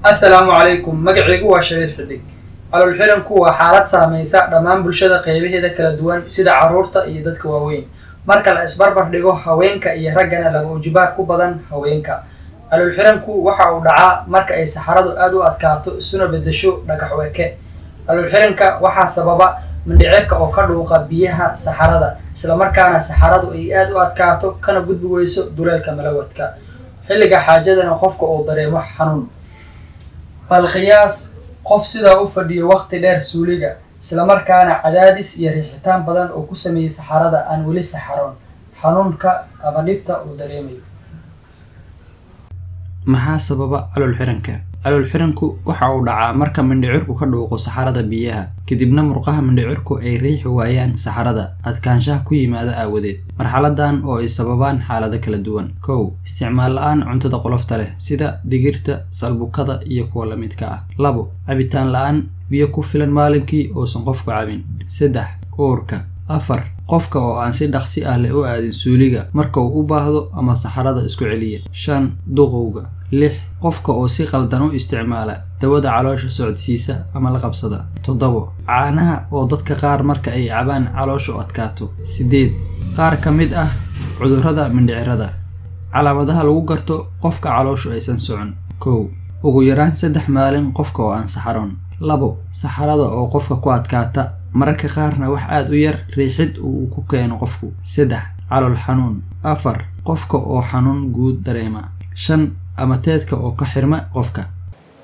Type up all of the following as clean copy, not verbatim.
Assalaamu calaykum. Magacaygu waa Shariif Xidig. Calool xiranku waa xaalad saameysa dhammaan bulshada qeybaheeda kala duwan, sida caruurta iyo dadka waaweyn. Marka la isbarbar dhigo haweenka iyo raggana, laba ujibaar ku badan haweenka. Calool xiranku waxa uu dhacaa marka ay saxaradu aada u adkaato, isuna bedesho dhagax weke. Calool xiranka waxaa sababa mindhicirka oo ka dhuuqa biyaha saxarada, islamarkaana saxaradu ay aada u adkaato, kana gudbi weyso duleelka malawadka. Xilliga xaajadana qofka uu dareemo xanuun. Bal qiyaas qof sidaa u fadhiyo waqti dheer suuliga, islamarkaana cadaadis iyo riixitaan badan oo ku sameeyey saxarada aan weli saxaroon, xanuunka ama dhibta uu dareemayo. Maxaa sababa calool xiranka? Calool xiranku waxa uu dhacaa marka mindhicirku ka dhuuqo saxarada biyaha, kadibna murqaha mindhicirku ay riixi waayaan saxarada adkaanshaha ku yimaada aawadeed. Marxaladan oo ay sababaan xaalado kala duwan: 1, isticmaal la-aan cuntada qolofta leh, sida digirta, salbukada iyo kuwa lamidka ah. 2, cabitaan la-aan biyo ku filan maalinkii uusan qofku cabin. 3, uurka. 4, qofka oo aan si dhaqsi ah leh u aadin suuliga marka uu u baahdo ama saxarada isku celiya. 5, duqowga. 6, qofka oo si qaldan u isticmaala dawada caloosha socodsiisa ama la qabsada. 7, caanaha oo dadka qaar marka ay cabaan caloosha u adkaato. 8, qaar ka mid ah cudurrada mindhicirada. Calaamadaha lagu garto qofka calooshu aysan socon: 1, ugu yaraan 3 maalin qofka oo aan saxaroon. 2, saxarada oo qofka ku adkaata, mararka qaarna wax aada u yar riixid uu ku keeno qofku. 3, calool xanuun. 4, qofka oo xanuun guud dareema. 5, ama teedka oo ka xirma qofka.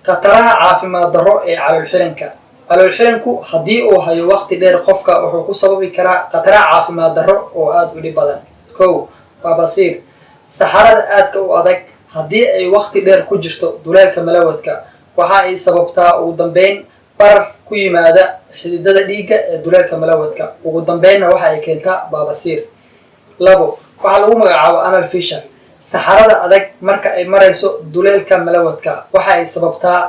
Khataraha caafimaad darro ee calool xiranka. Calool xiranku haddii uu hayo waqti dheer qofka, wuxuu ku sababi karaa khataraha caafimaad darro oo aada u dhib badan. 1, baabasiir. Saxarada aadka u adag haddii ay waqti dheer ku jirto duleelka malawadka, waxa ay sababtaa ugu dambeyn barar ku yimaada xididada dhiigga ee duleelka malawadka. Ugu dambeynna waxa ay keentaa baabasiir. 2, waxaa lagu magacaabo anal fissure. Saxarada adag marka ay marayso duleelka malawadka, waxa ay sababtaa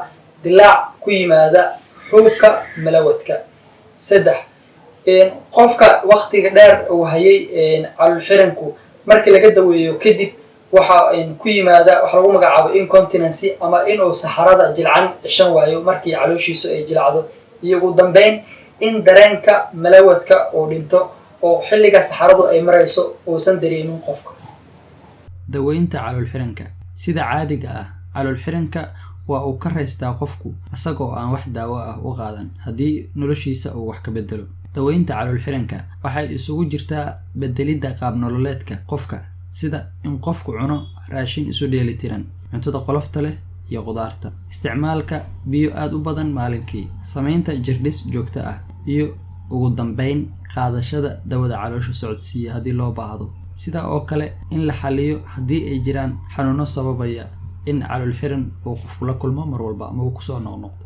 dilaac ku yimaada xuubka malawadka. 3, qofka waktiga dheer uu hayay calool xiranku, markii laga daweeyo kadib, waxa ku yimaada waxa lagu magacaabo incontinency, ama inuu saxarada jilcan ceshan waayo markii calooshiisu ay jilcdo. Iyo ugu dambeyn in dareenka malawadka uu dhinto oo xilliga saxaradu ay marayso uusan dareemin qofka. Daweynta calool xiranka. Sida caadiga ah, calool xiranka waa uu ka raystaa qofku isagoo aan wax daawo ah u qaadan, haddii noloshiisa uu wax ka bedelo. Daweynta calool xiranka waxay isugu jirtaa bedelidda qaab nololeedka qofka, sida in qofku cuno raashin isu dheelitiran, cuntada qolofta leh iyo qudaarta, isticmaalka biyo aada u badan maalinkii, sameynta jirdhis joogto ah iyo ugu dambeyn qaadashada dawada caloosha socodsiiya haddii loo baahdo. Sidaa oo kale in la xaliyo haddii ay jiraan xanuuno sababaya in calool xiran uu qofku la kulmo mar walba ama uu kusoo noqnoqdo.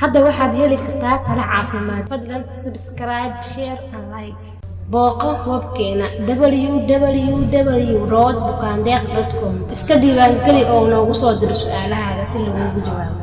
Hadda waxaad heli kartaa talo caafimaad. Fadlan subscribe, share and like. Booqo webkeena www.bukaandeeq.com. Iska diiwaangeli oo noogu soo diro su'aalahaaga si laguugu jawaabo.